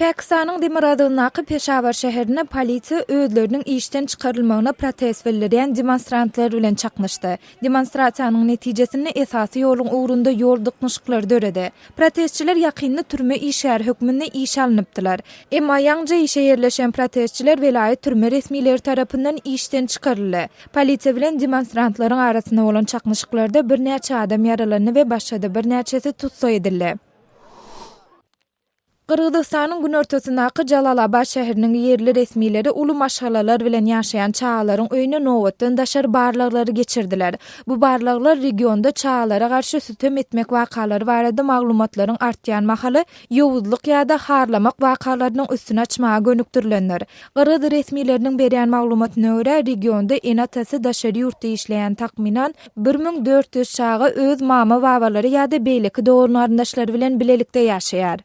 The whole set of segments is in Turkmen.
Pakistanyň demirgazygyndaky Peşawar şäherinde polisiýa özleriniň işden çykarylmagyna protest bildirýän demonstrantlar bilen çaknyşdy. Demonstrasiýanyň netijesinde esasy ýoluň ugrunda ýol dyknyşyklary döredi. Protestçiler ýakynda türme işgäri hökmünde işe alnypdylar. Emma ýaňja işe ýerleşen protestçiler welaýat türme resmileri tarapyndan işden çykaryldy. Polisiýa bilen demonstrantlaryň arasynda bolan çaknyşyklarda birnäçe adam ýaralandy we başga-da birnäçesi tussag edildi. Gyrgyzystanyň günortasyndaky Jalalabat şäheriniň ýerli resmileri uly maşgalalar bilen ýaşaýan çagalaryň öýüne nobatdan daşary barlaglary geçirdiler. Bu barlaglar regionda çagalara garşy sütem etmek wakalary barada maglumatlaryň artýan mahaly ýowuzlyk ýa-da harlamak wakalarynyň üstüni açmaga gönükdirilendir. Gyrgyz resmileriniň berýän maglumatyna görä, regionda ene-atasy daşary ýurtda işleýän takmynan 1400 çaga öz mama-babalary ýa-da beýleki dogan-garyndaşlary bilen bilelikde ýaşaýar.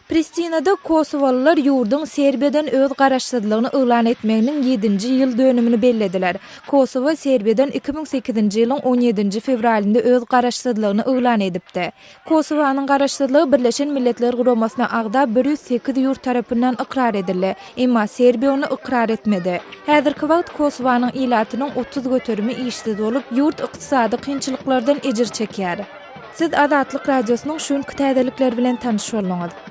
Pristinada kosowalylar ýurduň Serbiýadan öz garaşsyzlygyny yglan etmeginiň ýedinji ýyl dönümini bellediler. Kosowa Serbiýadan 2008-nji ýylyň on ýedinji fewralynda öz garaşsyzlygyny yglan edipdi. Kosowanyň garaşsyzlygy Birleşen Milletler Guramasyna agza 108 ýurt tarapyndan ykrar edildi. Emma Serbiýa ony ykrar etmedi. Häzirki wagt Kosowanyň ilatynyň 30 göterimi işsiz bolup, ýurt ykdysady kynçylyklardan ejir çekýär. Siz Azatlyk Radiosynyň şu günki täzelikleri bilen tanyş bolduňyz.